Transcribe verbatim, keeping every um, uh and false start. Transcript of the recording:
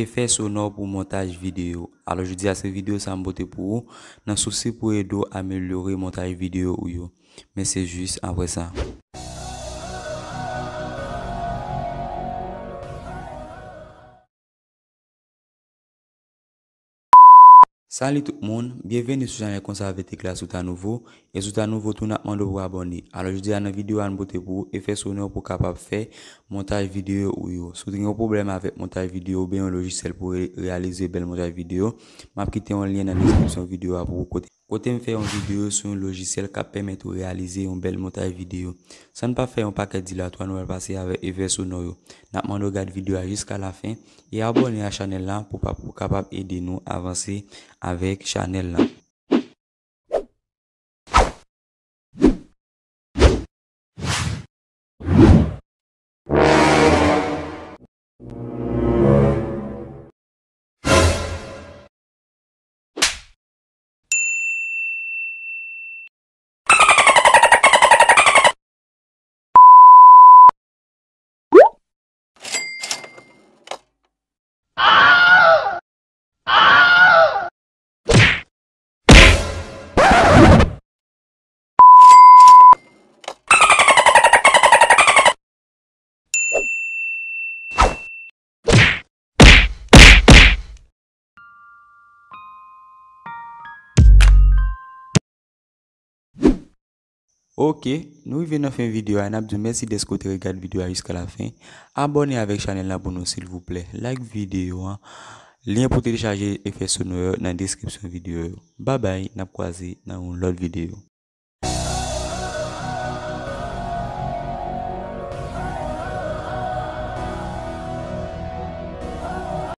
efè sonò pou montaj videyo. Alò, jodi a se videyo sa m pote pou ou, nan sousi pou ede w amelyore montaj videyo ou yo. Men se jis apre sa. Salut tout moun, byenveni sou chanèl Konsa avèk Tekla. Si w ta nouvo, e si w ta nouvo tou, n ap mande w pou abòne. Alò, jodi a nan videyo a, n pote pou ou efè sonò pou w kapab fè montaj videyo ou yo. Si w te gen yon pwoblèm avèk montaj videyo oubyen yon lojisyèl pou re-, reyalize bèl montaj videyo, m ap kite yon lyen nan deskripsyon videyo a pou ou kote, kote m fè yon videyo sou yon lojisyèl k ap pèmèt ou reyalize yon bèl montaj videyo. San n pa fè yon pakèt dilatwa, nou pral pase avèk efè sonò yo. N ap mande w gade videyo a jiska lafen e abòne a chanèl la pou pa, pou kapab ede nou avanse avèk chanèl la. Ok, nou rive nan fen videyo a, n ap di w mèsi dèske w te regade videyo a jiska lafen. Abòne avèk chanèl la pou nou silvouplè. Like videyo an. Lyen pou telechaje efè sonò yo nan deskripsyon videyo yo. Babay, n ap kwaze nan yon lòt videyo.